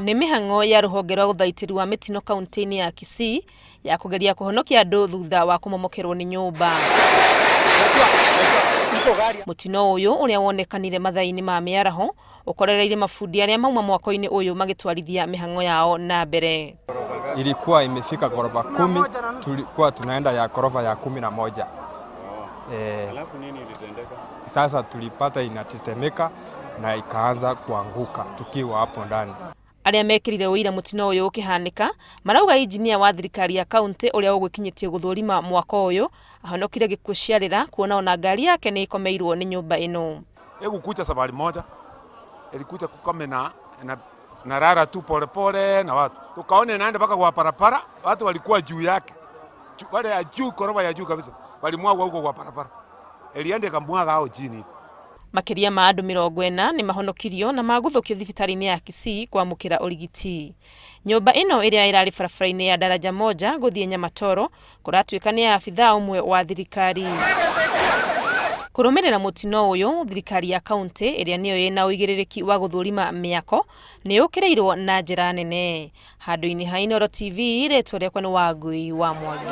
Nĩ mĩhang'o ya rũhonge rwa ũthaitĩri wa mĩtino kaunti-inĩ ya Kisii ya kũgeria kũhonokia andũ thutha wa kũmomokerwo nĩ nyũmba. Mũtino ũyũ ũrĩa wonekanire mathaa-inĩ ma mĩaraho ũkorereire mabundi arĩa mauma mwako-inĩ ũyũ magĩtwarithia mĩhang'o yao na mbere. Ilikuwa imefika ghorofa 10, tulikuwa tunaenda ya ghorofa ya 11. Alafu nini ilitendeka? Sasa tulipata inatetemeka na ikaanza kuanguka tukiwa hapo ndani. Arĩa mekĩrire ũira mũtino ũyũ ũkĩhanĩka marauga injinia wa thirikari ya kaunti ũrĩa ũgwĩkinyĩtie gũthũrima mwako ũyũ ahonokire gĩkuũ ciarĩra kuona ona ngari yake nĩ ĩkomeirwo nĩ nyũmba ĩno. Ikukuja safari moja, ilikuja kukame na rara tu polepole na watu tukaona inaenda mpaka kwa barabara, watu walikuwa juu yake, wale ya juu, ghorofa ya juu kabisa, walimwagwa huko kwa barabara, ilienda ikamwaga hao chini hivi. Makĩria ma andũ 40 nĩ mahonokirio na maguthũkio thibitarĩ-inĩ ya Kisii kwamũkĩra ũrigiti. Nyũmba ĩno ĩrĩa ĩrarĩ barabara-inĩ ya Daraja Moja gũthiĩ Nyamatoro kũratuĩka nĩ ya abithaa ũmwe wa thirikari. Kũrũmĩrĩra mũtino ũyũ, thirikari ya kaunti ĩrĩa nĩyo ĩna ũigĩrĩrĩki wa gũthũrima mĩako nĩ yũkĩrĩirwo na njĩra nene. Handũ-inĩ ha Inooro TV, rĩtwa rĩakwa nĩ Wangui wa Mwangi.